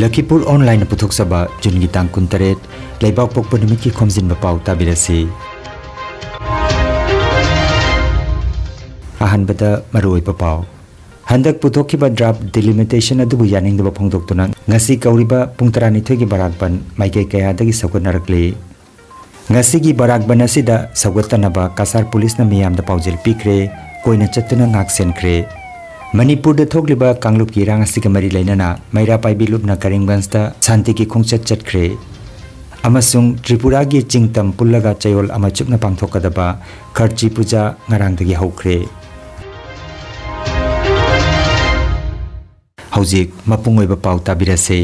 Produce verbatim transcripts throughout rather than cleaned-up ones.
ꯂꯈꯤꯄꯨꯔ ꯑꯣꯟꯂꯥꯏꯟꯅ ꯄꯨꯊꯣꯛꯆꯕ ꯖꯨꯟꯒꯤ ꯇꯥꯡ ꯀꯨꯟꯇꯔꯦꯠ, ꯂꯩꯕꯥꯛꯄꯣꯛꯄ ꯅꯨꯃꯤꯠꯀꯤ ꯈꯣꯝꯖꯤꯟꯕ ꯄꯥꯎ ꯇꯥꯕꯤꯔꯁꯤ꯫ ꯑꯍꯥꯟꯕꯗ ꯃꯔꯨꯑꯣꯏꯕ ꯄꯥꯎ꯫ ꯍꯟꯗꯛ ꯄꯨꯊꯣꯛꯈꯤꯕ ꯗ꯭ꯔꯥꯐ ꯗꯤꯂꯤꯃꯤꯇꯦꯁꯟ ꯑꯗꯨꯕꯨ ꯌꯥꯅꯤꯡꯗꯕ ꯐꯣꯡꯗꯣꯛꯇꯨꯅ ꯉꯁꯤ ꯀꯧꯔꯤꯕ ꯄꯨꯡ ꯇꯔꯥꯅꯤꯊꯣꯏꯒꯤ ꯕꯔꯥꯛ ꯕꯟ ꯃꯥꯏꯀꯩ ꯀꯌꯥꯗꯒꯤ ꯁꯧꯒꯠꯅꯔꯛꯂꯤ꯫ ꯉꯁꯤꯒꯤ ꯕꯔꯥꯛ ꯕꯟ ꯑꯁꯤꯗ ꯁꯧꯒꯠꯇꯅꯕ ꯀꯁꯥꯔ ꯄꯨꯂꯤꯁꯅ ꯃꯤꯌꯥꯝꯗ ꯄꯥꯎꯖꯦꯜ ꯄꯤꯈ꯭ꯔꯦ, ꯀꯣꯏꯅ ꯆꯠꯇꯨꯅ ꯉꯥꯛ ꯁꯦꯟꯈ꯭ꯔꯦ꯫ ꯃꯅꯤꯄꯨꯔꯗ ꯊꯣꯛꯂꯤꯕ ꯀꯥꯡꯂꯨꯞꯀꯤ ꯏꯔꯥꯡ ꯑꯁꯤꯒ ꯃꯔꯤ ꯂꯩꯅꯅ ꯃꯩꯔꯥ ꯄꯥꯏꯕꯤ ꯂꯨꯞꯅ ꯀꯔꯤꯝꯒꯟꯖꯇ ꯁꯥꯟꯇꯤꯒꯤ ꯈꯣꯡꯆꯠ ꯆꯠꯈ꯭ꯔꯦ꯫ ꯑꯃꯁꯨꯡ ꯇ꯭ꯔꯤꯄꯨꯔꯥꯒꯤ ꯆꯤꯡ ꯇꯝ ꯄꯨꯜꯂꯒ ꯆꯌꯣꯜ ꯑꯃ ꯆꯨꯞꯅ ꯄꯥꯡꯊꯣꯛꯀꯗꯕ ꯈꯔꯆꯤ ꯄꯨꯖꯥ ꯉꯔꯥꯡꯗꯒꯤ ꯍꯧꯈ꯭ꯔꯦ꯫ ꯍꯧꯖꯤꯛ ꯃꯄꯨꯡ ꯑꯣꯏꯕ ꯄꯥꯎ ꯇꯥꯕꯤꯔꯁꯦ꯫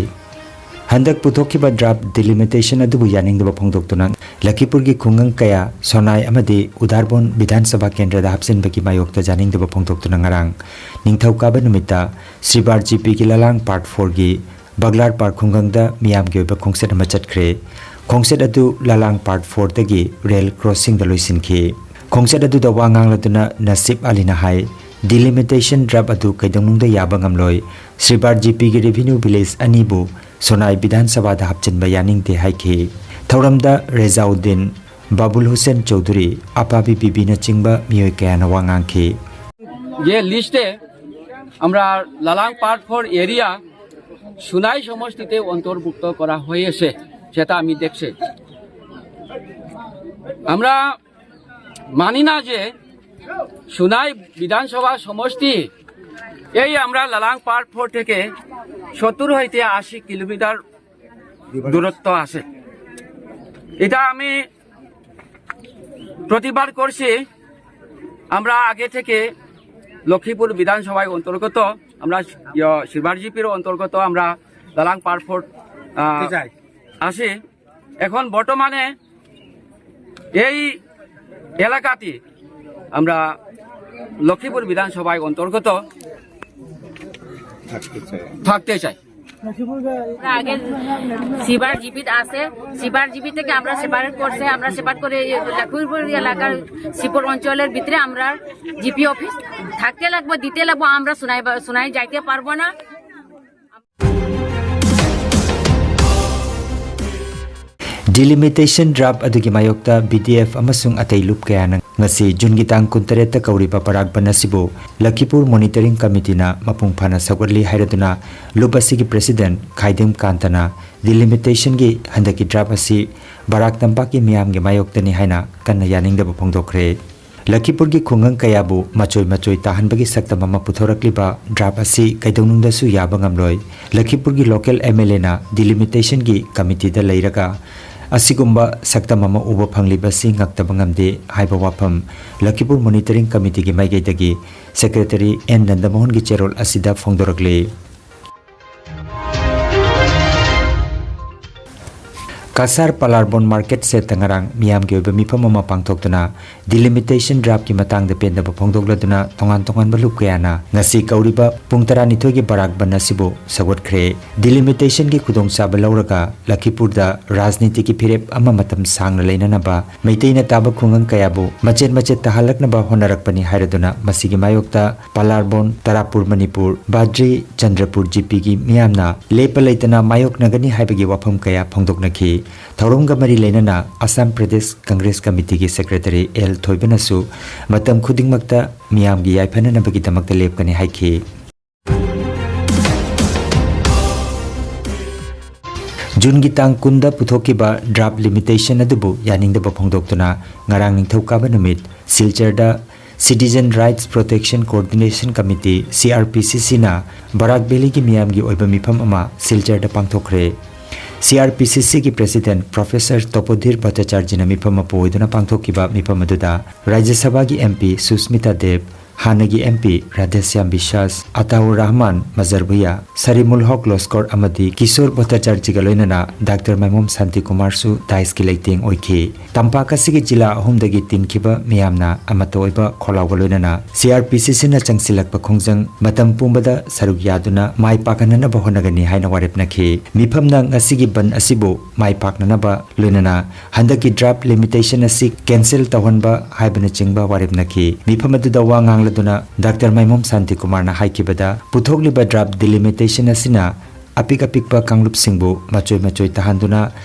ꯍꯟꯗꯛ ꯄꯨꯊꯣꯛꯈꯤꯕ ꯗ꯭ꯔꯥꯐ ꯗꯤꯂꯤꯃꯤꯇꯦꯁꯟ ꯑꯗꯨꯕꯨ ꯌꯥꯅꯤꯡꯗꯕ ꯐꯣꯡꯗꯣꯛꯇꯨꯅ ꯂꯈꯤꯄꯨꯔꯒꯤ ꯈꯨꯡꯒꯪ ꯀꯌꯥ ꯁꯣꯅꯥꯏ ꯑꯃꯗꯤ ꯎꯗꯥꯔꯕꯣꯟ ꯕꯤꯙꯥꯟ ꯁꯚꯥ ꯀꯦꯟꯗ꯭ꯔꯗ ꯍꯥꯞꯆꯤꯟꯕꯒꯤ ꯃꯥꯌꯣꯛꯇ ꯌꯥꯅꯤꯡꯗꯕ ꯐꯣꯡꯗꯣꯛꯇꯨꯅ ꯉꯔꯥꯡ ꯅꯤꯡꯊꯧꯀꯥꯕ ꯅꯨꯃꯤꯠꯇ ꯁ꯭ꯔꯤꯕꯥꯔ ꯖꯤꯄꯤꯒꯤ ꯂꯂꯥꯡ ꯄꯥꯔꯠ ꯐꯣꯔꯒꯤ ꯕꯒꯂꯥꯔ ꯄꯥꯔꯛ ꯈꯨꯡꯒꯪꯗ ꯃꯤꯌꯥꯝꯒꯤ ꯑꯣꯏꯕ ꯈꯣꯡꯆꯠ ꯑꯃ ꯆꯠꯈ꯭ꯔꯦ꯫ ꯈꯣꯡꯆꯠ ꯑꯗꯨ ꯂꯂꯥꯡ ꯄꯥꯔꯠ ꯐꯣꯔꯗꯒꯤ ꯔꯦꯜ ꯀ꯭ꯔꯣꯁꯤꯡꯗ ꯂꯣꯏꯁꯤꯟꯈꯤ꯫ ꯈꯣꯡꯆꯠ ꯑꯗꯨꯗ ꯋꯥ ꯉꯥꯡꯂꯗꯨꯅ ꯅꯁꯤꯞ ꯑꯂꯤꯅ ꯍꯥꯏ, ꯗꯤꯂꯤꯃꯤꯇꯦꯁꯟ ꯗ꯭ꯔꯥꯐ ꯑꯗꯨ ꯀꯩꯗꯧꯅꯨꯡꯗ ꯌꯥꯕ ꯉꯝꯂꯣꯏ, ꯁ꯭ꯔꯤꯕꯥꯔ ꯖꯤꯄꯤꯒꯤ ꯔꯦꯚꯤꯅ꯭ꯌꯨ ꯚꯤꯂꯦꯖ ꯑꯅꯤꯕꯨ ꯁꯣꯅꯥꯏ ꯕꯤꯙꯥꯟ ꯁꯚꯥꯗ ꯍꯥꯞꯆꯤꯟꯕ ꯌꯥꯅꯤꯡꯗꯦ ꯍꯥꯏꯈꯤ꯫ ꯊꯧꯔꯝꯗ ꯔꯦꯖꯥꯎꯗꯤꯟ, ꯕꯥꯕꯨꯜ ꯍꯨꯁꯦꯟ ꯆꯧꯙꯨꯔꯤ, ꯑꯄꯥꯕꯤ ꯕꯤꯕꯤꯅꯆꯤꯡꯕ ꯃꯤꯑꯣꯏ ꯀꯌꯥꯅ ꯋꯥ ꯉꯥꯡꯈꯤ꯫ যে লিস্টে আমরা Lalang part four area Sunai সমষ্টিতে অন্তর্ভুক্ত করা হয়েছে, সেটা আমি দেখছি। আমরা মানি না যে সুনাই বিধানসভা সমষ্টি এই আমরা লালাং পার্ট ফোর থেকে সত্তর হইতে আশি কিলোমিটার দূরত্ব আছে। এটা আমি প্রতিবাদ করছি। আমরা আগে থেকে লক্ষ্মীপুর বিধানসভায় অন্তর্গত, আমরা ইয়, সিলভার জিপির অন্তর্গত আমরা দালাং পারফোর্ট আহ, আছি। এখন বর্তমানে এই এলাকাটি আমরা লক্ষ্মীপুর বিধানসভায় অন্তর্গত থাকতে চাই। আমরা আগে সিবার জিপিত আছে, সিবার জিপি থেকে আমরা সেপারেট করছে, আমরা সেপারেট করে এই লক্ষ্মীপুর এলাকার শিবপুর অঞ্চলের ভিতরে আমরা জিপি অফিস থাকতে লাগবো, দিতে লাগবো। আমরা সোনাই সোনাই যাইতে পারবো না। Delimitation draft ꯑꯗꯨꯒꯤ ꯃꯥꯌꯣꯛꯇ B D F ꯑꯃꯁꯨꯡ ꯑꯇꯩ ꯂꯨꯞ ꯀꯌꯥꯅ ꯉꯁꯤ ꯖꯨꯟꯒꯤ ꯇꯥꯡ ꯀꯨꯟꯇꯔꯦꯠꯇ ꯀꯧꯔꯤꯕ ꯕꯔꯥꯛ ꯕꯟ ꯑꯁꯤꯕꯨ ꯂꯈꯤꯄꯨꯔ Monitoring Committeeꯅ ꯃꯄꯨꯡ ꯐꯥꯅ ꯁꯧꯒꯠꯂꯤ ꯍꯥꯏꯔꯗꯨꯅ ꯂꯨꯞ ꯑꯁꯤꯒꯤ President ꯈꯥꯏꯗꯦꯝ ꯀꯥꯟꯇꯅ Delimitationꯒꯤ ꯍꯟꯗꯛꯀꯤ draft ꯑꯁꯤ ꯕꯔꯥꯛ ꯇꯝꯄꯥꯛꯀꯤ ꯃꯤꯌꯥꯝꯒꯤ ꯃꯥꯌꯣꯛꯇꯅꯤ ꯍꯥꯏꯅ ꯀꯟꯅ ꯌꯥꯅꯤꯡꯗꯕ ꯐꯣꯡꯗꯣꯛꯈ꯭ꯔꯦ꯫ ꯂꯈꯤꯄꯨꯔꯒꯤ ꯈꯨꯡꯒꯪ ꯀꯌꯥꯕꯨ ꯃꯆꯣꯏ ꯃꯆꯣꯏ ꯇꯥꯍꯟꯕꯒꯤ ꯁꯛꯇꯝ ꯑꯃ ꯄꯨꯊꯣꯔꯛꯂꯤꯕ draft ꯑꯁꯤ ꯀꯩꯗꯧꯅꯨꯡꯗꯁꯨ ꯌꯥꯕ ꯉꯝꯂꯣꯏ꯫ ꯂꯈꯤꯄꯨꯔꯒꯤ local MLAꯅ Delimitationꯒꯤ Committeeꯗ ꯂꯩꯔꯒ ꯑꯁꯤꯒꯨꯝꯕ ꯁꯛꯇꯝ ꯑꯃ ꯎꯕ ꯐꯪꯂꯤꯕꯁꯤ ꯉꯛꯇꯕ ꯉꯝꯗꯦ ꯍꯥꯏꯕ ꯋꯥꯐꯝ ꯂꯈꯤꯄꯨꯔ Monitoring Committeeꯒꯤ ꯃꯥꯏꯀꯩꯗꯒꯤ Secretary N ꯅꯟꯗꯃꯣꯍꯟꯒꯤ ꯆꯦꯔꯣꯜ ꯑꯁꯤꯗ ꯐꯣꯡꯗꯣꯔꯛꯂꯤ꯫ ꯀꯁꯥꯔ ꯄꯥꯂꯥꯔꯕꯣꯟ market shed ꯇ ꯉꯔꯥꯡ ꯃꯤꯌꯥꯝꯒꯤ ꯑꯣꯏꯕ ꯃꯤꯐꯝ ꯑꯃ ꯄꯥꯡꯊꯣꯛꯇꯨꯅ Delimitation draftꯀꯤ ꯃꯇꯥꯡꯗ ꯄꯦꯟꯗꯕ ꯐꯣꯡꯗꯣꯛꯂꯗꯨꯅ ꯇꯣꯉꯥꯟ ꯇꯣꯉꯥꯟꯕ ꯂꯨꯞ ꯀꯌꯥꯅ ꯉꯁꯤ ꯀꯧꯔꯤꯕ ꯄꯨꯡ ꯇꯔꯥꯅꯤꯊꯣꯏꯒꯤ ꯕꯔꯥꯛ ꯕꯟ ꯑꯁꯤꯕꯨ ꯁꯧꯒꯠꯈ꯭ꯔꯦ꯫ Delimitationꯒꯤ ꯈꯨꯗꯣꯡꯆꯥꯕ ꯂꯧꯔꯒ ꯂꯈꯤꯄꯨꯔꯗ ꯔꯥꯖꯅꯤꯇꯤꯒꯤ ꯐꯤꯔꯦꯞ ꯑꯃ ꯃꯇꯝ ꯁꯥꯡꯅ ꯂꯩꯅꯅꯕ ꯃꯩꯇꯩꯅ ꯇꯥꯕ ꯈꯨꯡꯒꯪ ꯀꯌꯥꯕꯨ ꯃꯆꯦꯠ ꯃꯆꯦꯠ ꯇꯥꯍꯜꯂꯛꯅꯕ ꯍꯣꯠꯅꯔꯛꯄꯅꯤ ꯍꯥꯏꯔꯗꯨꯅ ꯃꯁꯤꯒꯤ ꯃꯥꯌꯣꯛꯇ ꯄꯥꯂꯥꯔꯕꯣꯟ, ꯇꯔꯥꯄꯨꯔ ꯃꯅꯤꯄꯨꯔ, ꯕꯥꯗ꯭ꯔꯤ ꯆꯟꯗ꯭ꯔꯄꯨꯔ GPꯒꯤ ꯃꯤꯌꯥꯝꯅ ꯂꯦꯞꯄ ꯂꯩꯇꯅ ꯃꯥꯌꯣꯛꯅꯒꯅꯤ ꯍꯥꯏꯕꯒꯤ ꯋꯥꯐꯝ ꯀꯌꯥ ꯐꯣꯡꯗꯣꯛꯅꯈꯤ꯫ ꯊꯧꯔꯝꯒ ꯃꯔꯤ ꯂꯩꯅꯅ Assam Pradesh Congress Committeeꯒꯤ Secretary L ꯊꯣꯏꯕꯅꯁꯨ ꯃꯇꯝ ꯈꯨꯗꯤꯡꯃꯛꯇ ꯃꯤꯌꯥꯝꯒꯤ ꯌꯥꯏꯐꯅꯅꯕꯒꯤꯗꯃꯛꯇ ꯂꯦꯞꯀꯅꯤ ꯍꯥꯏꯈꯤ꯫ ꯖꯨꯟꯒꯤ ꯇꯥꯡ ꯀꯨꯟꯗ ꯄꯨꯊꯣꯛꯈꯤꯕ draft limitation ꯑꯗꯨꯕꯨ ꯌꯥꯅꯤꯡꯗꯕ ꯐꯣꯡꯗꯣꯛꯇꯨꯅ ꯉꯔꯥꯡ ꯅꯤꯡꯊꯧꯀꯥꯕ ꯅꯨꯃꯤꯠ ꯁꯤꯜꯆꯔꯗ Citizen Rights Protection Coordination Committee, CRPCCꯅ ꯕꯔꯥꯛ ꯚꯦꯂꯤꯒꯤ ꯃꯤꯌꯥꯝꯒꯤ ꯑꯣꯏꯕ ꯃꯤꯐꯝ ꯑꯃ ꯁꯤꯜꯆꯔꯗ ꯄꯥꯡꯊꯣꯛꯈ꯭ꯔꯦ꯫ CRPCCꯒꯤ President Professor ꯇꯣꯄꯣꯙꯤꯔ ꯚꯠꯇꯥꯆꯥꯔꯖꯤꯅ ꯃꯤꯐꯝ ꯑꯃ ꯄꯨꯑꯣꯏꯗꯨꯅ ꯄꯥꯡꯊꯣꯛꯈꯤꯕ ꯃꯤꯐꯝ ꯑꯗꯨꯗ ꯔꯥꯖ꯭ꯌ ꯁꯚꯥꯒꯤ MP ꯁꯨꯁꯃꯤꯇꯥ ꯗꯦꯕ, ꯍꯥꯟꯅꯒꯤ MP ꯔꯥꯙꯦꯁ꯭ꯌꯥꯝ ꯕꯤꯁ꯭ꯋꯥꯁ, ꯑꯇꯥꯎꯔ ꯔꯍꯃꯥꯟ ꯃꯖꯔꯚꯨꯌꯥ, ꯁꯔꯤꯃꯨꯜ ꯍꯣꯛ ꯂꯣꯁꯀꯣꯔ ꯑꯃꯗꯤ ꯀꯤꯁꯣꯔ ꯚꯠꯇꯥꯆꯥꯔꯖꯤꯒ ꯂꯣꯏꯅꯅ ꯗꯥꯛꯇꯔ ꯃꯥꯏꯃꯣꯝ ꯁꯥꯟꯇꯤꯀꯨꯃꯥꯔꯁꯨ dais ꯀꯤ ꯂꯩꯇꯦꯡ ꯑꯣꯏꯈꯤ꯫ ꯇꯝꯄꯥꯛ ꯑꯁꯤꯒꯤ ꯖꯤꯂꯥ ꯑꯍꯨꯝꯗꯒꯤ ꯇꯤꯟꯈꯤꯕ ꯃꯤꯌꯥꯝꯅ ꯑꯃꯠꯇ ꯑꯣꯏꯕ ꯈꯣꯜꯂꯥꯎꯒ ꯂꯣꯏꯅꯅ CRPCCꯅ ꯆꯪꯁꯤꯜꯂꯛꯄ ꯈꯣꯡꯖꯪ ꯃꯇꯝ ꯄꯨꯝꯕꯗ ꯁꯔꯨꯛ ꯌꯥꯗꯨꯅ ꯃꯥꯏ ꯄꯥꯛꯍꯟꯅꯅꯕ ꯍꯣꯠꯅꯒꯅꯤ ꯍꯥꯏꯅ ꯋꯥꯔꯦꯞꯅꯈꯤ꯫ ꯃꯤꯐꯝꯅ ꯉꯁꯤꯒꯤ ꯕꯟ ꯑꯁꯤꯕꯨ ꯃꯥꯏ ꯄꯥꯛꯅꯅꯕ ꯂꯣꯏꯅꯅ ꯍꯟꯗꯛꯀꯤ draft limitation ꯑꯁꯤ cancel ꯇꯧꯍꯟꯕ ꯍꯥꯏꯕꯅꯆꯤꯡꯕ ꯋꯥꯔꯦꯞꯅꯈꯤ꯫ ꯃꯤꯐꯝ ꯑꯗꯨꯗ ꯋꯥ ꯉꯥꯡꯂꯗꯨꯅ ꯗꯥꯛꯇꯔ ꯃꯥꯏꯃꯣꯝ ꯁꯥꯟꯇꯤꯀꯨꯃꯥꯔꯅ ꯍꯥꯏꯈꯤꯕꯗ, ꯄꯨꯊꯣꯛꯂꯤꯕ draft delimitation ꯑꯁꯤꯅ ꯑꯄꯤꯛ ꯑꯄꯤꯛꯄ ꯀꯥꯡꯂꯨꯞꯁꯤꯡꯕꯨ ꯃꯆꯣꯏ ꯃꯆꯣꯏ ꯇꯥꯍꯟꯗꯨꯅ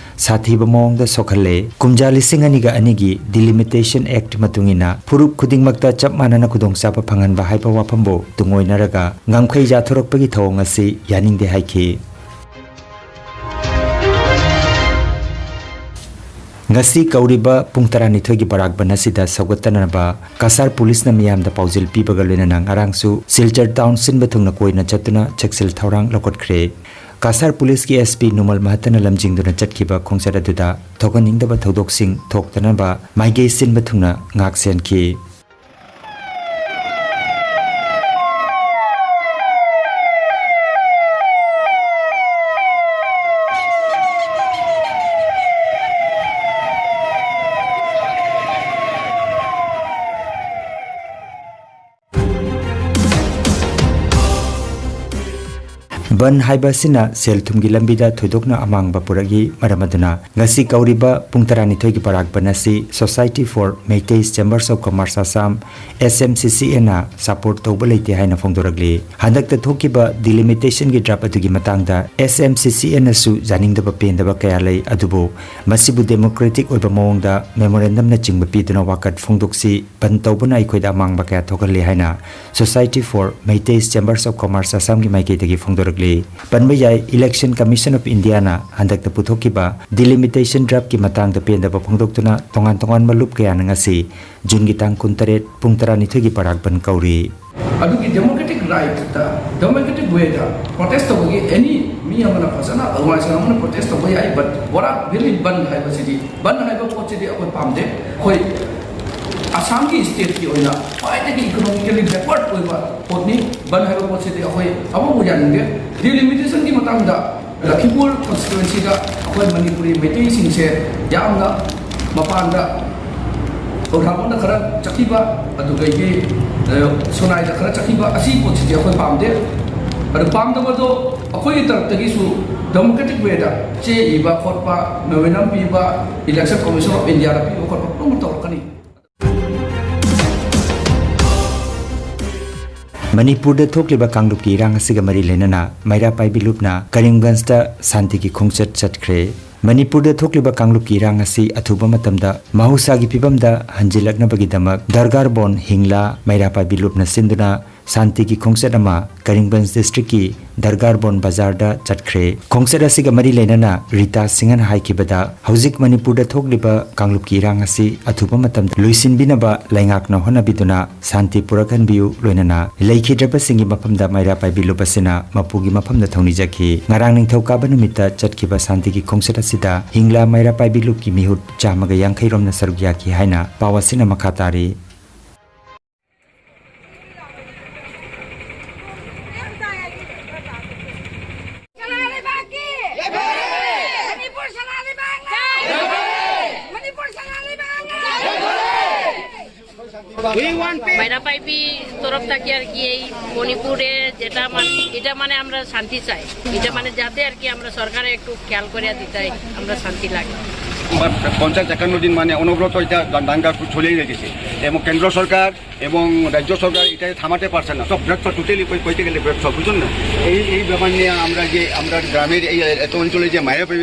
ꯁꯥꯊꯤꯕ ꯃꯑꯣꯡꯗ ꯁꯣꯛꯍꯜꯂꯦ꯫ ꯀꯨꯝꯖꯥ ꯂꯤꯁꯤꯡ ꯑꯅꯤꯒ ꯑꯅꯤꯒꯤ Delimitation Act ꯃꯇꯨꯡ ꯏꯟꯅ ꯐꯨꯔꯨꯞ ꯈꯨꯗꯤꯡꯃꯛꯇ ꯆꯞ ꯃꯥꯟꯅꯅ ꯈꯨꯗꯣꯡꯆꯥꯕ ꯐꯪꯍꯟꯕ ꯍꯥꯏꯕ ꯋꯥꯐꯝꯕꯨ ꯇꯨꯡꯑꯣꯏꯅꯔꯒ ꯉꯝꯈꯩ ꯌꯥꯊꯣꯔꯛꯄꯒꯤ ꯊꯧꯑꯣꯡ ꯑꯁꯤ ꯌꯥꯅꯤꯡꯗꯦ ꯍꯥꯏꯈꯤ꯫ ꯉꯁꯤ ꯀꯧꯔꯤꯕ ꯄꯨꯡ ꯇꯔꯥꯅꯤꯊꯣꯏꯒꯤ ꯕꯔꯥꯛ ꯕꯟ ꯑꯁꯤꯗ ꯁꯧꯒꯠꯇꯅꯕ ꯀꯁꯥꯔ ꯄꯨꯂꯤꯁꯅ ꯃꯤꯌꯥꯝꯗ ꯄꯥꯎꯖꯦꯜ ꯄꯤꯕꯒ ꯂꯣꯏꯅꯅ ꯉꯔꯥꯡꯁꯨ ꯁꯤꯜꯆꯔ ꯇꯥꯎꯟ ꯁꯤꯟꯕ ꯊꯨꯡꯅ ꯀꯣꯏꯅ ꯆꯠꯇꯨꯅ ꯆꯦꯛꯁꯤꯜ ꯊꯧꯔꯥꯡ ꯂꯧꯈꯠꯈ꯭ꯔꯦ꯫ ꯀꯁꯥꯔ ꯄꯨꯂꯤꯁꯀꯤ S P ꯅꯨꯃꯜ ꯃꯍꯠꯇꯅ ꯂꯝꯖꯤꯡꯗꯨꯅ ꯆꯠꯈꯤꯕ ꯈꯣꯡꯆꯠ ꯑꯗꯨꯗ ꯊꯣꯛꯍꯟꯅꯤꯡꯗꯕ ꯊꯧꯗꯣꯛꯁꯤꯡ ꯊꯣꯛꯇꯅꯕ ꯃꯥꯏꯀꯩ ꯁꯤꯟꯕ ꯊꯨꯡꯅ ꯉꯥꯛ ꯁꯦꯟꯈꯤ꯫ ꯕꯟ ꯍꯥꯏꯕ ꯑꯁꯤꯅ ꯁꯦꯜ ꯊꯨꯝꯒꯤ ꯂꯝꯕꯤꯗ ꯊꯣꯏꯗꯣꯛꯅ ꯑꯃꯥꯡꯕ ꯄꯨꯔꯛꯏ꯫ ꯃꯔꯝ ꯑꯗꯨꯅ ꯉꯁꯤ ꯀꯧꯔꯤꯕ ꯄꯨꯡ ꯇꯔꯥꯅꯤꯊꯣꯏꯒꯤ ꯕꯔꯥꯛ ꯕꯟ ꯑꯁꯤ Society for Meiteis Chambers of Commerce Assam, S M C C A, ꯅ support ꯇꯧꯕ ꯂꯩꯇꯦ ꯍꯥꯏꯅ ꯐꯣꯡꯗꯣꯔꯛꯂꯤ꯫ ꯍꯟꯗꯛꯇ ꯊꯣꯛꯈꯤꯕ Delimitation ꯒꯤ draft ꯑꯗꯨꯒꯤ ꯃꯇꯥꯡꯗ S M C C A ꯅꯁꯨ ꯌꯥꯅꯤꯡꯗꯕ ꯄꯦꯟꯗꯕ ꯀꯌꯥ ꯂꯩ, ꯑꯗꯨꯕꯨ ꯃꯁꯤꯕꯨ democratic ꯑꯣꯏꯕ ꯃꯑꯣꯡꯗ memorandum ꯅꯆꯤꯡꯕ ꯄꯤꯗꯨꯅ ꯋꯥꯀꯠ ꯐꯣꯡꯗꯣꯛꯁꯤ, ꯕꯟ ꯇꯧꯕꯅ ꯑꯩꯈꯣꯏꯗ ꯑꯃꯥꯡꯕ ꯀꯌꯥ ꯊꯣꯛꯍꯜꯂꯤ ꯍꯥꯏꯅ Society for Meiteis Chambers of Commerce Assam ꯒꯤ ꯃꯥꯏꯀꯩꯗꯒꯤ ꯐꯣꯡꯗꯣꯔꯛꯂꯤ꯫ ꯄꯟꯕ ꯌꯥꯏ, Election Commission of India ꯅ ꯍꯟꯗꯛꯇ ꯄꯨꯊꯣꯛꯈꯤꯕ Delimitation draft ꯀꯤ ꯃꯇꯥꯡꯗ ꯄꯦꯟꯗꯕ ꯐꯣꯡꯗꯣꯛꯇꯨꯅ ꯇꯣꯉꯥꯟ ꯇꯣꯉꯥꯟꯕ ꯂꯨꯞ ꯀꯌꯥꯅ ꯉꯁꯤ ꯖꯨꯟꯒꯤ ꯇꯥꯡ ꯀꯨꯟꯇꯔꯦꯠ ꯄꯨꯡ ꯇꯔꯥꯅꯤꯊꯣꯏꯒꯤ ꯕꯔꯥꯛ ꯕꯟ ꯀꯧꯔꯤ꯫ ꯑꯗꯨꯒꯤ democratic right ꯇ, democratic way ꯗ protest ꯇꯧꯕꯒꯤ any ꯃꯤ ꯑꯃꯅ ꯐꯖꯅ, ꯑꯗꯨꯃꯥꯏꯅ ꯑꯃꯅ protest ꯇꯧꯕ ꯌꯥꯏ, but ꯕꯣꯔꯥꯛ ꯚꯦꯂꯤ ꯕꯟ ꯍꯥꯏꯕꯁꯤꯗꯤ, ꯕꯟ ꯍꯥꯏꯕ ꯄꯣꯠꯁꯤꯗꯤ ꯑꯩꯈꯣꯏ ꯄꯥꯝꯗꯦ꯫ ꯑꯩꯈꯣꯏ ꯑꯁꯥꯝꯒꯤ state ꯀꯤ ꯑꯣꯏꯅ ꯈ꯭ꯋꯥꯏꯗꯒꯤ economically backward ꯑꯣꯏꯕ ꯄꯣꯠꯅꯤ꯫ ꯕꯟ ꯍꯥꯏꯕ ꯄꯣꯠꯁꯤꯗꯤ ꯑꯩꯈꯣꯏ ꯑꯃꯕꯨ ꯌꯥꯅꯤꯡꯗꯦ꯫ Delimitation ꯒꯤ ꯃꯇꯥꯡꯗ ꯂꯈꯤꯄꯨꯔ constituency ꯗ ꯑꯩꯈꯣꯏ ꯃꯅꯤꯄꯨꯔꯤ ꯃꯩꯇꯩꯁꯤꯡꯁꯦ ꯌꯥꯝꯅ ꯃꯄꯥꯟꯗ ꯈꯧꯔꯥꯡꯕꯅ ꯈꯔ ꯆꯠꯈꯤꯕ, ꯑꯗꯨꯗꯒꯤ, ꯑ, ꯁꯣꯅꯥꯏꯗ ꯈꯔ ꯆꯠꯈꯤꯕ, ꯑꯁꯤ ꯄꯣꯠꯁꯤꯗꯤ ꯑꯩꯈꯣꯏ ꯄꯥꯝꯗꯦ꯫ ꯑꯗꯨ ꯄꯥꯝꯗꯕꯗꯣ ꯑꯩꯈꯣꯏꯒꯤ ꯇꯔꯞꯇꯒꯤꯁꯨ democratic way ꯗ ꯆꯦ ꯏꯕ ꯈꯣꯠꯄ, memorandum ꯄꯤꯕ, Election Commission of India ꯗ ꯄꯤꯕ ꯈꯣꯠꯄ ꯄꯨꯝꯅꯃꯛ ꯇꯧꯔꯛꯀꯅꯤ꯫ ꯃꯅꯤꯄꯨꯔꯗ ꯊꯣꯛꯂꯤꯕ ꯀꯥꯡꯂꯨꯞꯀꯤ ꯏꯔꯥꯡ ꯑꯁꯤꯒ ꯃꯔꯤ ꯂꯩꯅꯅ ꯃꯩꯔꯥ ꯄꯥꯏꯕꯤ ꯂꯨꯞꯅ ꯀꯔꯤꯝꯒꯟꯖꯇ ꯁꯥꯟꯇꯤꯒꯤ ꯈꯣꯡꯆꯠ ꯆꯠꯈ꯭ꯔꯦ꯫ ꯃꯅꯤꯄꯨꯔꯗ ꯊꯣꯛꯂꯤꯕ ꯀꯥꯡꯂꯨꯞꯀꯤ ꯏꯔꯥꯡ ꯑꯁꯤ ꯑꯊꯨꯕ ꯃꯇꯝꯗ ꯃꯍꯧꯁꯥꯒꯤ ꯐꯤꯕꯝꯗ ꯍꯟꯖꯤꯜꯂꯛꯅꯕꯒꯤꯗꯃꯛ ꯗꯔꯒꯥꯔ ꯕꯣꯟ ꯍꯤꯡꯂꯥ ꯃꯩꯔꯥ ꯄꯥꯏꯕꯤ ꯂꯨꯞꯅ ꯁꯤꯟꯗꯨꯅ ꯁꯥꯟꯇꯤꯒꯤ ꯈꯣꯡꯆꯠ ꯑꯃ ꯀꯔꯤꯝꯒꯟꯖ ꯗꯤꯁꯇ꯭ꯔꯤꯛꯀꯤ ꯗꯔꯒꯥꯔ ꯕꯣꯟ ꯕꯖꯥꯔꯗ ꯆꯠꯈ꯭ꯔꯦ꯫ ꯈꯣꯡꯆꯠ ꯑꯁꯤꯒ ꯃꯔꯤ ꯂꯩꯅꯅ ꯔꯤꯇꯥ ꯁꯤꯡꯍꯅ ꯍꯥꯏꯈꯤꯕꯗ, ꯍꯧꯖꯤꯛ ꯃꯅꯤꯄꯨꯔꯗ ꯊꯣꯛꯂꯤꯕ ꯀꯥꯡꯂꯨꯞꯀꯤ ꯏꯔꯥꯡ ꯑꯁꯤ ꯑꯊꯨꯕ ꯃꯇꯝꯗ ꯂꯣꯏꯁꯤꯟꯕꯤꯅꯕ ꯂꯩꯉꯥꯛꯅ ꯍꯣꯠꯅꯕꯤꯗꯨꯅ ꯁꯥꯟꯇꯤ ꯄꯨꯔꯛꯍꯟꯕꯤꯌꯨ, ꯂꯣꯏꯅꯅ ꯂꯩꯈꯤꯗ꯭ꯔꯕꯁꯤꯡꯒꯤ ꯃꯐꯝꯗ ꯃꯩꯔꯥ ꯄꯥꯏꯕꯤ ꯂꯨꯞ ꯑꯁꯤꯅ ꯃꯄꯨꯒꯤ ꯃꯐꯝꯗ ꯊꯧꯅꯤꯖꯈꯤ꯫ ꯉꯔꯥꯡ ꯅꯤꯡꯊꯧꯀꯥꯕ ꯅꯨꯃꯤꯠꯇ ꯆꯠꯈꯤꯕ ꯁꯥꯟꯇꯤꯒꯤ ꯈꯣꯡꯆꯠ ꯑꯁꯤꯗ ꯍꯤꯡꯂꯥ ꯃꯩꯔꯥ ꯄꯥꯏꯕꯤ ꯂꯨꯞꯀꯤ ꯃꯤꯍꯨꯠ ꯆꯥꯝꯃꯒ ꯌꯥꯡꯈꯩ ꯔꯣꯝꯅ ꯁꯔꯨꯛ ꯌꯥꯈꯤ ꯍꯥꯏꯅ ꯄꯥꯎ ꯑꯁꯤꯅ ꯃꯈꯥ ꯇꯥꯔꯤ꯫ ꯃꯩꯔꯥ ꯄꯥꯏꯕꯤ ꯇꯔꯐ ꯊꯥꯀꯤ আর কি এই মণিপুরে যেটা মানে, এটা মানে আমরা শান্তি চাই, এটা মানে যাতে আর কি আমরা সরকারে একটু খেয়াল করে দিতে হয়, আমরা শান্তি লাগে। পঞ্চাশ একান্ন দিন মানে অনবরত এটা দাঙ্গা চলেই রেখেছে এবং কেন্দ্র সরকার এবং রাজ্য সরকার এটা থামাতে পারছে না। সব ব্যর্থ, টোটালি কইতে গেলে ব্যর্থ, বুঝুন না? এই এই ব্যাপার নিয়ে আমরা যে আমরা গ্রামের এই এত অঞ্চলে যে মায়াপী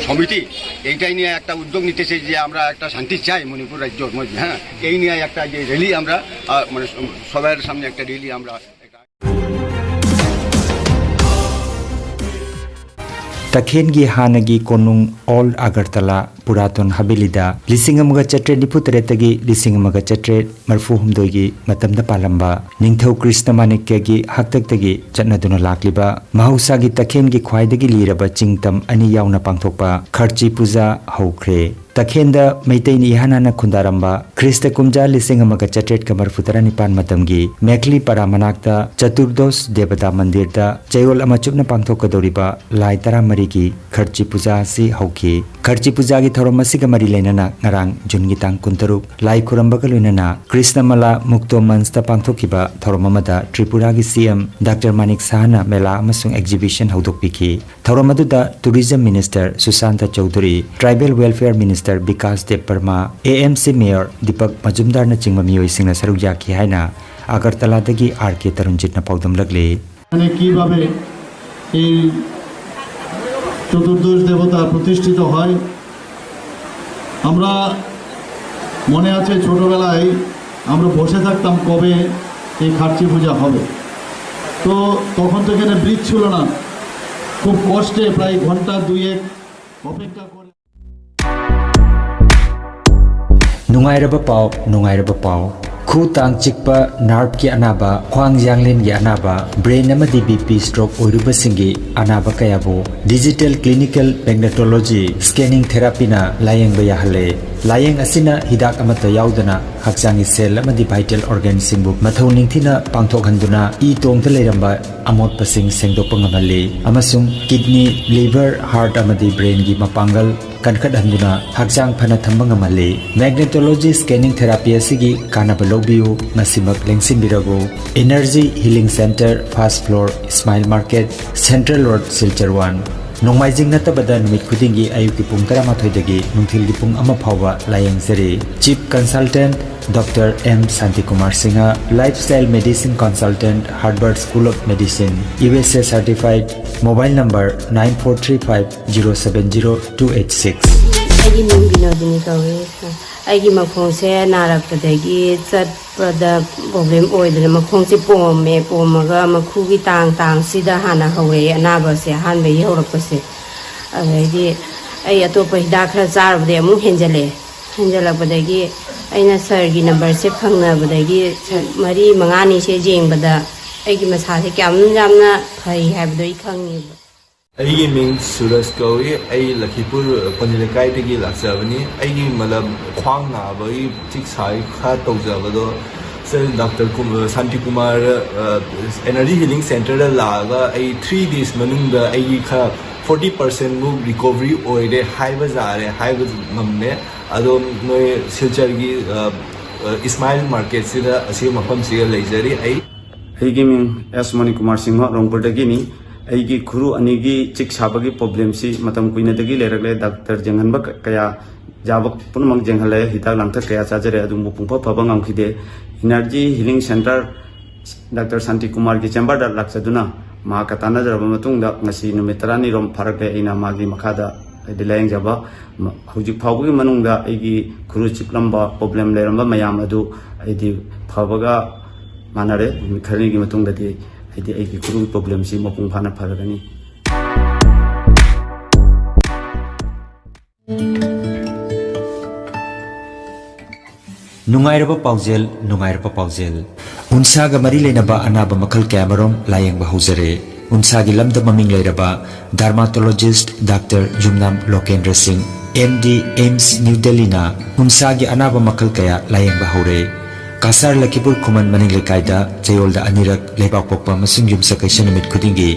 সমিতি এইটাই নিয়ে একটা উদ্যোগ নিতেছে যে আমরা একটা শান্তি চাই মণিপুর রাজ্যর মধ্যে। হ্যাঁ, এই নিয়ে একটা যে র্যালি আমরা মানে সবার সামনে একটা র্যালি আমরা ꯇꯈꯦꯟꯒꯤ ꯍꯥꯟꯅꯒꯤ ꯀꯣꯅꯨꯡ ꯑꯣꯜ ꯑꯒꯔꯇꯂꯥ ꯄꯨꯔꯥꯇꯣꯟ ꯍꯕꯦꯂꯤꯗ ꯂꯤꯁꯤꯡ ꯑꯃꯒ ꯆꯥꯇ꯭ꯔꯦꯠ ꯅꯤꯐꯨ ꯇꯔꯦꯠꯇꯒꯤ ꯂꯤꯁꯤꯡ ꯑꯃꯒ ꯆꯥꯇ꯭ꯔꯦꯠ ꯃꯔꯤꯐꯨ ꯍꯨꯝꯗꯣꯏꯒꯤ ꯃꯇꯝꯗ ꯄꯥꯜꯂꯝꯕ ꯅꯤꯡꯊꯧ ꯀ꯭ꯔꯤꯁꯅ ꯃꯥꯅꯤꯛꯌꯒꯤ ꯍꯥꯛꯇꯛꯇꯒꯤ ꯆꯠꯅꯗꯨꯅ ꯂꯥꯛꯂꯤꯕ ꯃꯍꯧꯁꯥꯒꯤ ꯇꯈꯦꯟꯒꯤ ꯈ꯭ꯋꯥꯏꯗꯒꯤ ꯂꯤꯔꯕ ꯆꯤꯡꯇꯝ ꯑꯅꯤ ꯌꯥꯎꯅ ꯄꯥꯡꯊꯣꯛꯄ ꯈꯔꯆꯤ ꯄꯨꯖꯥ ꯍꯧꯈ꯭ꯔꯦ꯫ ꯇꯈꯦꯟꯗ ꯃꯩꯇꯩꯅ ꯏꯍꯥꯟ ꯍꯥꯟꯅ ꯈꯨꯟꯗꯥꯔꯝꯕ ꯈ꯭ꯔꯤꯁꯇ ꯀꯨꯝꯖꯥ ꯂꯤꯁꯤꯡ ꯑꯃꯒ ꯆꯥꯇ꯭ꯔꯦꯠꯀ ꯃꯔꯤꯐꯨ ꯇꯔꯥ ꯅꯤꯄꯥꯟ ꯃꯇꯝꯒꯤ ꯃꯦꯈꯂꯤ ꯄꯔꯥ ꯃꯅꯥꯛꯇ ꯆꯇꯨꯔꯗꯣꯁ ꯗꯦꯕꯇꯥ ꯃꯟꯗꯤꯔꯗ ꯆꯌꯣꯜ ꯑꯃ ꯆꯨꯞꯅ ꯄꯥꯡꯊꯣꯛꯀꯗꯧꯔꯤꯕ ꯂꯥꯏ ꯇꯔꯥꯃꯔꯤꯒꯤ ꯈꯔꯆꯤ ꯄꯨꯖꯥ ꯑꯁꯤ ꯍꯧꯈꯤ꯫ ꯈꯔꯆꯤ ꯄꯨꯖꯥꯒꯤ ꯊꯧꯔꯝ ꯑꯁꯤꯒ ꯃꯔꯤ ꯂꯩꯅꯅ ꯉꯔꯥꯡ ꯖꯨꯟꯒꯤ ꯇꯥꯡ ꯀꯨꯟꯇꯔꯨꯛ ꯂꯥꯏ ꯈꯨꯔꯝꯕꯒ ꯂꯣꯏꯅꯅ ꯀ꯭ꯔꯤꯁꯅ ꯃꯂꯥ ꯃꯨꯛꯇꯣ ꯃꯟꯁꯇ ꯄꯥꯡꯊꯣꯛꯈꯤꯕ ꯊꯧꯔꯝ ꯑꯃꯗ ꯇ꯭ꯔꯤꯄꯨꯔꯥꯒꯤ ꯁꯤ ꯑꯦꯝ ꯗꯥꯛꯇꯔ ꯃꯥꯅꯤꯛ ꯁꯍꯥꯅ ꯃꯦꯂꯥ ꯑꯃꯁꯨꯡ ꯑꯦꯛꯖꯤꯕꯤꯁꯟ ꯍꯧꯗꯣꯛꯄꯤꯈꯤ꯫ ꯊꯧꯔꯝ ꯑꯗꯨꯗ tourism minister Sushanta Chaudhuri, tribal welfare minister Bikash Debbarma, A M C mayor Deepak ꯃꯖꯨꯝꯗꯥꯔꯅꯆꯤꯡꯕ ꯃꯤꯑꯣꯏꯁꯤꯡꯅ ꯁꯔꯨꯛ ꯌꯥꯈꯤ ꯍꯥꯏꯅ ꯑꯒꯔꯇꯂꯥꯗꯒꯤ ꯑꯥꯔ ꯀꯦ ꯇꯔꯨꯟꯖꯤꯠꯅ ꯄꯥꯎꯗꯝꯂꯛꯂꯤ꯫ মানে কিভাবে এই চতুর্দশ দেবতা প্রতিষ্ঠিত হয়। আমরা মনে আছে ছোটবেলায় আমরা বসে থাকতাম কবে এই খার্চি পূজা হবে। তো তখন তো এখানে ব্রিজ ছিল না, খুব কষ্টে প্রায় ঘন্টা দুয়েক অপেক্ষা করে ꯅꯨꯡꯉꯥꯏꯔꯕ ꯄꯥꯎ, ꯅꯨꯡꯉꯥꯏꯔꯕ ꯄꯥꯎ꯫ ꯈꯨ ꯇꯥꯡ ꯆꯤꯛꯄ, ꯅꯥꯔꯚꯀꯤ ꯑꯅꯥꯕ, ꯈ꯭ꯋꯥꯡ ꯌꯥꯡꯂꯦꯟꯒꯤ ꯑꯅꯥꯕ, ꯕ꯭ꯔꯦꯟ ꯑꯃꯗꯤ ꯕꯤ ꯄꯤ ꯁ꯭ꯇ꯭ꯔꯣꯛ ꯑꯣꯏꯔꯨꯕꯁꯤꯡꯒꯤ ꯑꯅꯥꯕ ꯀꯌꯥꯕꯨ ꯗꯤꯖꯤꯇꯦꯜ ꯀ꯭ꯂꯤꯅꯤꯀꯦꯜ ꯃꯦꯒꯅꯦꯇꯣꯂꯣꯖꯤ ꯁ꯭ꯀꯦꯅꯤꯡ ꯊꯦꯔꯥꯄꯤꯅ ꯂꯥꯌꯦꯡꯕ ꯌꯥꯍꯜꯂꯦ꯫ ꯂꯥꯌꯦꯡ ꯑꯁꯤꯅ ꯍꯤꯗꯥꯛ ꯑꯃꯠꯇ ꯌꯥꯎꯗꯅ ꯍꯛꯆꯥꯡꯒꯤ ꯁꯦꯜ ꯑꯃꯗꯤ ꯚꯥꯏꯇꯦꯜ ꯑꯣꯔꯒꯥꯟꯁꯤꯡꯕꯨ ꯃꯊꯧ ꯅꯤꯡꯊꯤꯅ ꯄꯥꯡꯊꯣꯛꯍꯟꯗꯨꯅ ꯏ ꯇꯣꯡꯗ ꯂꯩꯔꯝꯕ ꯑꯃꯣꯠꯄꯁꯤꯡ ꯁꯦꯡꯗꯣꯛꯄ ꯉꯝꯍꯜꯂꯤ ꯑꯃꯁꯨꯡ ꯀꯤꯗꯅꯤ, ꯂꯤꯚꯔ, ꯍꯥꯔꯠ ꯑꯃꯗꯤ ꯕ꯭ꯔꯦꯟꯒꯤ ꯃꯄꯥꯡꯒꯜ ꯀꯟꯈꯠꯍꯟꯗꯨꯅ ꯍꯛꯆꯥꯡ ꯐꯅ ꯊꯝꯕ ꯉꯝꯍꯜꯂꯤ꯫ ꯃꯦꯒꯅꯦꯇꯣꯂꯣꯖꯤ ꯁ꯭ꯀꯦꯅꯤꯡ ꯊꯦꯔꯥꯄꯤ ꯑꯁꯤꯒꯤ ꯀꯥꯟꯅꯕ ꯂꯧꯕꯤꯌꯨ, ꯉꯁꯤꯃꯛ ꯂꯦꯡꯁꯤꯟꯕꯤꯔꯕꯨ꯫ Energy healing centre, first floor, Ismail market, central road, Silchar one. ꯅꯣꯡꯃꯥꯏꯖꯤꯡ ꯅꯠꯇꯕꯗ ꯅꯨꯃꯤꯠ ꯈꯨꯗꯤꯡꯒꯤ ꯑꯌꯨꯛꯀꯤ ꯄꯨꯡ ꯇꯔꯥꯃꯥꯊꯣꯏꯗꯒꯤ ꯅꯨꯡꯊꯤꯜꯒꯤ ꯄꯨꯡ ꯑꯃ ꯐꯥꯎꯕ ꯂꯥꯌꯦꯡꯖꯔꯤ꯫ Chief consultant doctor M Shantikumar Singh, lifestyle medicine consultant, Harvard school of medicine, U S A certified. Mobile number nine four three five zero seven zero two eight six. ꯑꯩꯒꯤ ꯃꯤꯡ ꯕꯤꯅꯣꯗꯤꯅꯤ ꯀꯧꯏ꯫ ꯑꯩꯒꯤ ꯃꯈꯣꯡꯁꯦ ꯅꯥꯔꯛꯄꯗꯒꯤ ꯆꯠꯄꯗ ꯄ꯭ꯔꯣꯕ꯭ꯂꯦꯝ ꯑꯣꯏꯗꯅ ꯃꯈꯣꯡꯁꯦ ꯄꯣꯝꯃꯦ꯫ ꯄꯣꯝꯃꯒ ꯃꯈꯨꯒꯤ ꯇꯥꯡ ꯇꯥꯡꯁꯤꯗ ꯍꯥꯟꯅ ꯍꯧꯔꯛꯑꯦ ꯑꯅꯥꯕꯁꯦ, ꯑꯍꯥꯟꯕꯒꯤ ꯍꯧꯔꯛꯄꯁꯦ꯫ ꯑꯗꯩꯗꯤ ꯑꯩ ꯑꯇꯣꯞꯄ ꯍꯤꯗꯥꯛ ꯈꯔ ꯆꯥꯔꯨꯕꯗꯩ ꯑꯃꯨꯛ ꯍꯦꯟꯖꯜꯂꯛꯑꯦ꯫ ꯍꯦꯟꯖꯜꯂꯛꯄꯗꯒꯤ ꯑꯩꯅ ꯁꯥꯔꯒꯤ ꯅꯝꯕꯔꯁꯦ ꯐꯪꯅꯕꯗꯒꯤ ꯁꯥꯔ ꯃꯔꯤ ꯃꯉꯥꯅꯤꯁꯦ ꯌꯦꯡꯕꯗ ꯑꯩꯒꯤ ꯃꯁꯥꯁꯦ ꯀꯌꯥꯝ ꯌꯥꯝꯅ ꯐꯩ ꯍꯥꯏꯕꯗꯣ ꯑꯩ ꯈꯪꯉꯦꯕ꯫ ꯑꯩꯒꯤ ꯃꯤꯡ ꯁꯨꯔꯖ ꯀꯧꯏ꯫ ꯑꯩ ꯂꯈꯤꯄꯨꯔ ꯄꯣꯅꯤ ꯂꯩꯀꯥꯏꯗꯒꯤ ꯂꯥꯛꯆꯕꯅꯤ꯫ ꯑꯩꯒꯤ ꯃꯂꯝ ꯈ꯭ꯋꯥꯡ ꯅꯥꯕꯒꯤ ꯆꯤꯛ ꯁꯥꯕꯒꯤ ꯈꯔ ꯇꯧꯖꯕꯗꯣ ꯁꯥꯔ ꯗꯥꯛꯇꯔ ꯀꯨꯝ-, ꯁꯥꯟꯇꯤ ꯀꯨꯃꯥꯔ, ꯑ, ꯑꯦꯅꯔꯖꯤ ꯍꯤꯂꯤꯡ ꯁꯦꯟꯇꯔꯗ ꯂꯥꯛꯑꯒ ꯑꯩ ꯊ꯭ꯔꯤ ꯗꯦꯖ ꯃꯅꯨꯡꯗ ꯑꯩꯒꯤ ꯈꯔ ꯐꯣꯔꯇꯤ ꯄꯥꯔꯁꯦꯟꯃꯨꯛ ꯔꯤꯀꯣꯚꯔꯤ ꯑꯣꯏꯔꯦ ꯍꯥꯏꯕ ꯌꯥꯔꯦ, ꯍꯥꯏꯕ ꯉꯝꯃꯦ꯫ ꯑꯗꯣ ꯅꯣꯏ ꯁꯤꯜꯆꯔꯒꯤ, ꯑ, ꯑ, ꯏꯁꯃꯥꯏꯜ ꯃꯥꯔꯀꯦꯠꯁꯤꯗ ꯑꯁꯤꯒꯤ ꯃꯐꯝꯁꯤꯗ ꯂꯩꯖꯔꯤ ꯑꯩ꯫ ꯑꯩꯒꯤ ꯃꯤꯡ ꯑꯦꯁ ꯃꯅꯤꯀꯨꯃꯥꯔ ꯁꯤꯡꯍ, ꯔꯣꯡꯄꯨꯔꯗꯒꯤꯅꯤ꯫ ꯑꯩꯒꯤ ꯈꯨꯔꯨ ꯑꯅꯤꯒꯤ ꯆꯤꯛ ꯁꯥꯕꯒꯤ ꯄ꯭ꯔꯣꯕ꯭ꯂꯦꯝꯁꯤ ꯃꯇꯝ ꯀꯨꯏꯅꯗꯒꯤ ꯂꯩꯔꯛꯂꯦ꯫ ꯗꯥꯛꯇꯔ ꯌꯦꯡꯍꯟꯕ ꯀ-, ꯀꯌꯥ ꯌꯥꯕ ꯄꯨꯝꯅꯃꯛ ꯌꯦꯡꯍꯜꯂꯦ, ꯍꯤꯗꯥꯛ ꯂꯥꯡꯊꯛ ꯀꯌꯥ ꯆꯥꯖꯔꯦ, ꯑꯗꯨꯕꯨ ꯄꯨꯡꯐ ꯐꯕ ꯉꯝꯈꯤꯗꯦ꯫ Energy Healing Center ꯗꯥꯛꯇꯔ ꯁꯥꯟꯇꯤ ꯀꯨꯃꯥꯔꯒꯤ ꯆꯦꯝꯕꯔꯗ ꯂꯥꯛꯆꯗꯨꯅ ꯃꯍꯥꯛꯀ ꯇꯥꯟꯅꯖꯔꯕ ꯃꯇꯨꯡꯗ ꯉꯁꯤ ꯅꯨꯃꯤꯠ ꯇꯔꯥꯅꯤꯔꯣꯝ ꯐꯥꯔꯛꯂꯦ꯫ ꯑꯩꯅ ꯃꯥꯒꯤ ꯃꯈꯥꯗ ꯍꯥꯏꯗꯤ ꯂꯥꯌꯦꯡꯖꯕ꯫ ꯃ-, ꯍꯧꯖꯤꯛ ꯐꯥꯎꯕꯒꯤ ꯃꯅꯨꯡꯗ ꯑꯩꯒꯤ ꯈꯨꯔꯨ ꯆꯤꯛꯂꯝꯕ, problem ꯂꯩꯔꯝꯕ ꯃꯌꯥꯝ ꯑꯗꯨ ꯑꯩꯗꯤ ꯐꯕꯒ ꯃꯥꯟꯅꯔꯦ꯫ ꯅꯨꯃꯤꯠ ꯈꯔꯅꯤꯒꯤ ꯃꯇꯨꯡꯗꯗꯤ ꯍꯥꯏꯗꯤ ꯑꯩꯒꯤ ꯈꯨꯔꯨ problemꯁꯤ ꯃꯄꯨꯡ ꯐꯥꯅ ꯐꯔꯒꯅꯤ꯫ ꯅꯨꯡꯉꯥꯏꯔꯕ ꯄꯥꯎꯖꯦꯜ, ꯅꯨꯡꯉꯥꯏꯔꯕ ꯄꯥꯎꯖꯦꯜ꯫ ꯎꯟꯁꯥꯒ ꯃꯔꯤ ꯂꯩꯅꯕ ꯑꯅꯥꯕ ꯃꯈꯜ ꯀꯌꯥꯃꯔꯨꯝ ꯂꯥꯌꯦꯡꯕ ꯍꯧꯖꯔꯦ꯫ ꯎꯟꯁꯥꯒꯤ ꯂꯝꯗ ꯃꯃꯤꯡ ꯂꯩꯔꯕ dermatologist ꯗꯥꯛꯇꯔ ꯌꯨꯝꯅꯥꯝ ꯂꯣꯀꯦꯟꯗ꯭ꯔ ꯁꯤꯡ, M D, AIIMS New Delhiꯅ ꯎꯟꯁꯥꯒꯤ ꯑꯅꯥꯕ ꯃꯈꯜ ꯀꯌꯥ ꯂꯥꯌꯦꯡꯕ ꯍꯧꯔꯦ꯫ ꯀꯁꯥꯔ ꯂꯈꯤꯄꯨꯔ ꯈꯨꯃꯟ ꯃꯅꯤꯡ ꯂꯩꯀꯥꯏꯗ ꯆꯌꯣꯜꯗ ꯑꯅꯤꯔꯛ ꯂꯩꯕꯥꯛꯄꯣꯛꯄ ꯑꯃꯁꯨꯡ ꯌꯨꯝꯁꯀꯩꯁ ꯅꯨꯃꯤꯠ ꯈꯨꯗꯤꯡꯒꯤ,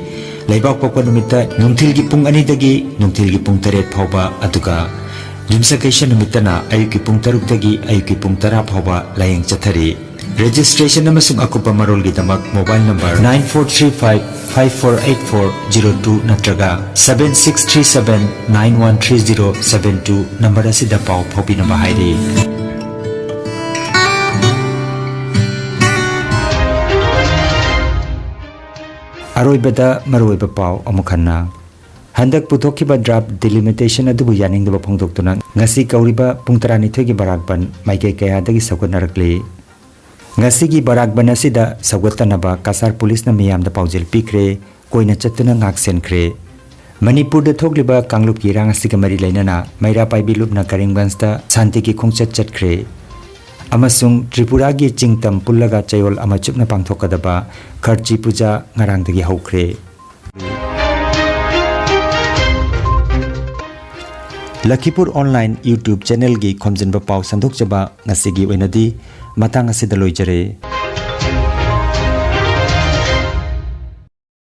ꯂꯩꯕꯥꯛꯄꯣꯛꯄ ꯅꯨꯃꯤꯠꯇ ꯅꯨꯡꯊꯤꯜꯒꯤ ꯄꯨꯡ ꯑꯅꯤꯗꯒꯤ ꯅꯨꯡꯊꯤꯜꯒꯤ ꯄꯨꯡ ꯇꯔꯦꯠ ꯐꯥꯎꯕ, ꯑꯗꯨꯒ ꯌꯨꯝꯁꯀꯩꯁ ꯅꯨꯃꯤꯠꯇꯅ ꯑꯌꯨꯛꯀꯤ ꯄꯨꯡ ꯇꯔꯨꯛꯇꯒꯤ ꯑꯌꯨꯛꯀꯤ ꯄꯨꯡ ꯇꯔꯥ ꯐꯥꯎꯕ ꯂꯥꯌꯦꯡ ꯆꯠꯊꯔꯤ꯫ Registration ꯑꯃꯁꯨꯡ ꯑꯀꯨꯞꯄ ꯃꯔꯣꯜꯒꯤꯗꯃꯛ mobile number nine four three five five four eight four zero two ꯅꯠꯇ꯭ꯔꯒ seven six three seven nine one three zero seven two number ꯑꯁꯤꯗ ꯄꯥꯎ ꯐꯥꯎꯕꯤꯅꯕ ꯍꯥꯏꯔꯤ꯫ ꯑꯔꯣꯏꯕꯗ ꯃꯔꯨꯑꯣꯏꯕ ꯄꯥꯎ ꯑꯃꯨꯛ ꯍꯟꯅ꯫ ꯍꯟꯗꯛ ꯄꯨꯊꯣꯛꯈꯤꯕ draft delimitation ꯑꯗꯨꯕꯨ ꯌꯥꯅꯤꯡꯗꯕ ꯐꯣꯡꯗꯣꯛꯇꯨꯅ ꯉꯁꯤ ꯀꯧꯔꯤꯕ ꯄꯨꯡ ꯇꯔꯥꯅꯤꯊꯣꯏꯒꯤ ꯕꯔꯥꯛ ꯕꯟ ꯃꯥꯏꯀꯩ ꯀꯌꯥꯗꯒꯤ ꯁꯧꯒꯠꯅꯔꯛꯂꯤ꯫ ꯉꯁꯤꯒꯤ ꯕꯔꯥꯛ ꯕꯟ ꯑꯁꯤꯗ ꯁꯧꯒꯠꯇꯅꯕ ꯀꯁꯥꯔ ꯄꯨꯂꯤꯁꯅ ꯃꯤꯌꯥꯝꯗ ꯄꯥꯎꯖꯦꯜ ꯄꯤꯈ꯭ꯔꯦ, ꯀꯣꯏꯅ ꯆꯠꯇꯨꯅ ꯉꯥꯛ ꯁꯦꯟꯈ꯭ꯔꯦ꯫ ꯃꯅꯤꯄꯨꯔꯗ ꯊꯣꯛꯂꯤꯕ ꯀꯥꯡꯂꯨꯞꯀꯤ ꯏꯔꯥꯡ ꯑꯁꯤꯒ ꯃꯔꯤ ꯂꯩꯅꯅ ꯃꯩꯔꯥ ꯄꯥꯏꯕꯤ ꯂꯨꯞꯅ ꯀꯔꯤꯝꯒꯟꯖꯇ ꯁꯥꯟꯇꯤꯒꯤ ꯈꯣꯡꯆꯠ ꯆꯠꯈ꯭ꯔꯦ ꯑꯃꯁꯨꯡ ꯇ꯭ꯔꯤꯄꯨꯔꯥꯒꯤ ꯆꯤꯡ ꯇꯝ ꯄꯨꯜꯂꯒ ꯆꯌꯣꯜ ꯑꯃ ꯆꯨꯞꯅ ꯄꯥꯡꯊꯣꯛꯀꯗꯕ ꯈꯔꯆꯤ ꯄꯨꯖꯥ ꯉꯔꯥꯡꯗꯒꯤ ꯍꯧꯈ꯭ꯔꯦ꯫ ꯂꯈꯤꯄꯨꯔ online YouTube channelꯒꯤ ꯈꯣꯝꯖꯤꯟꯕ ꯄꯥꯎ ꯁꯟꯗꯣꯛꯆꯕ ꯉꯁꯤꯒꯤ ꯑꯣꯏꯅꯗꯤ ꯃꯇꯥꯡ ꯑꯁꯤꯗ ꯂꯣꯏꯖꯔꯦ꯫